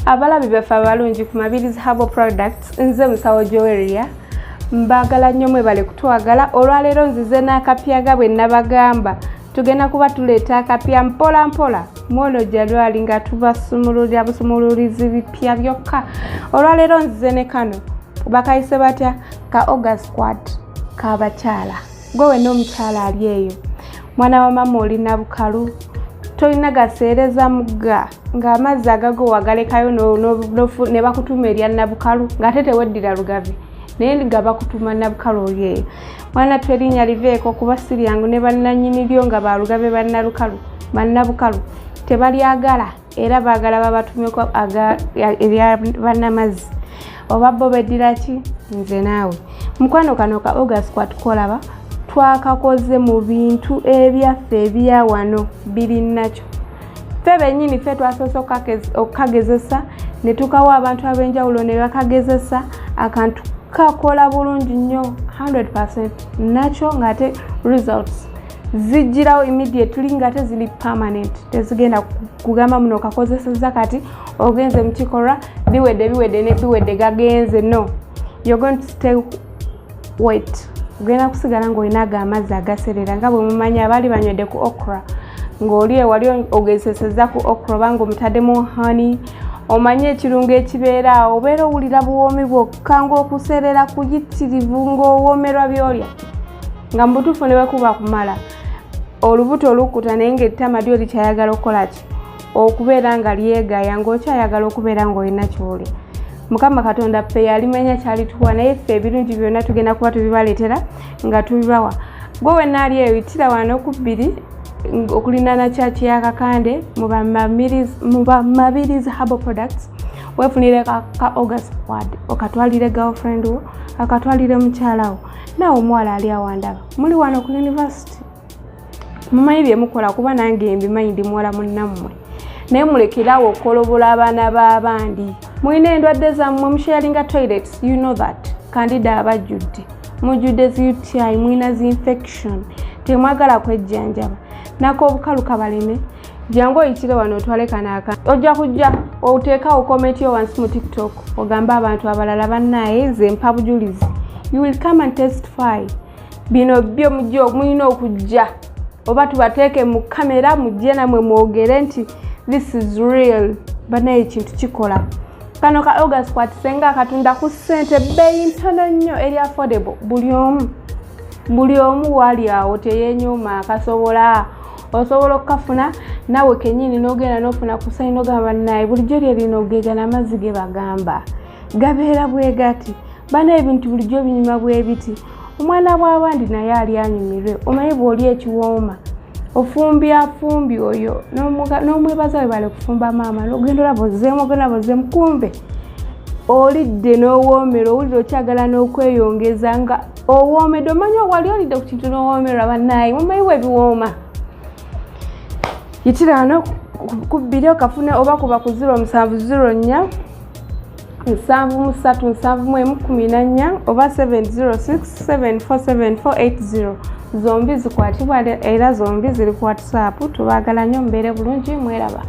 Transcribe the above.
Abalabi baffe abalungi ku Mabirizi Herbal Products, nze Musawo Joweria, mbaagala nnyo, mwebale kutwagala. Olwaleero nzize n'akapyaga. Bwe nabagamba tugenda kuba tuleeta akapya mpola mpola mwono January nga tubasumululira busumululizi bipya byokka. Olwaleero nzize ne kano, bakayise batya? Ka Oga Squad kabakyala. Gwe wenna omukyala ali eyo, mwana wa mama, olina bukalu, tolina gaseereza mugga ng'amazzi agago wagalekayo ne bakutuma erya Nabukalu, ng'ate teweddira Lugave, naye nga bakutuma Nabukalu. Oli eyo, mwana, twerinnya liveeko kuba si lyangu, ne bannannyini lyo nga Balugave, bannalukalu, bannabukalu tebalyagala, era baagala babatumeko erya bannamazzi oba bo beddira ki? Nze naawe, mukwano, kano ka Oga Squad kolaba twakakoze mu bintu ebyaffe ebya wano biri nakyo. Ffe bennyini ffe twasoose okukagezesa ne tukawa abantu ab'enjawulo ne bakagezesa. Akantu kakola bulungi nnyo, 100 nakyo, ng'ate results zijjirawo immediately, ng'ate ziri permanent. Tezigenda kugamba muno okakozeseza kati ogenze mu kikolwa, biwedde, biwedde ne biwedde, gagenze. No, you're going to stay wet, ogenda kusigala ng'olina ago amazzi agaserera. Nga bwe mumanyi abaali banywedde ku okra, ng'oli ewali ogezesezza ku okra oba ng'omutaddemu honey, omanye ekirungo ekibeera awo, obeera owulira buwoomi bwokka, ng'okuserera kuyitirivu, ng'owoomerwa by'olya, nga mu butuufu ne bwekuba kumala olubuto olukkuta, naye ng'ettama lyo likyayagala okukola ki? Okubeera nga lyegaya, ng'okyayagala okubeera ng'olina ky'olya. Mukama Katonda ffe yalimenya kyalituwa, naye ffe ebirungi byonna tugenda kuba tubibaleetera nga tubibawa. Gwe wenna ali eyo, yitira wano ku 2 okulinaana church ya Kakande mu Bamabirizi Herbal Products, weefunire ka Oga Squad, okatwalire girlfriend wo, akatwalire mukyala wo. Naawe omuwala ali awandaba, muli wano ku university, mumanyi bye mukola, kuba nange mbimanyi, ndi muwala munnammwe. Naye mulekeraawo okukolobola abaana b'abandi. Mulina endwadde zammwe, musharinga toilets, you know that candida abajjudde, mujjudde zi UTI, mulina zi infection, temwagala kwejjanjaba, nako obukalu kabaleme. Jangu oyitire wano otwale kanaaka. Ojja kujja oteekawo comment yo wansi mu TikTok, ogambe abantu abalala, "Bannaye, nze mpa bujulizi." You will come and testify. Bino byo mujja, mulina okujja, oba tubateeke mu kamera, mujje namwe mwogere nti this is real. Bannaye, ekintu kikola. Kano ka Oga Squad senga akatunda ku ssente bbeeyi ntono nnyo, eri affordable. Buli omu, buli omu wali awo teyenyuma, akasobola, osobola okukafuna naawe kenyini n'ogenda n'ofuna ku ssanyu, n'ogamba, "Naye bulijjo lye lino gegana amazzi ge bagamba gabeera bwe gati." Bana, ebintu bulijjo binyuma bwe biti. Omwana bw'abandi naye ali anyumirwe. Omanyi bw'oli ekiwooma, ofumbi afumbi oyo n'omwebaza, "Webale kufumba maama." Ogenda olaba ozzeemu, ogenda olaba ozzeemu, kumbe olidde n'owoomera, owulira okyagala n'okweyongeza nga owoomedde. Omanyi wali olidde ku kintu n'owoomerwa? Bannaaye, mumanyi bwe biwooma. Yitira wano ku 2 okafune, oba kuba ku 0704 73 71 14 oba 706 747480. Zombi zikwatibwa era zombi ziri ku WhatsApp. Tubaagala nnyo, mubeere bulungi, mweraba.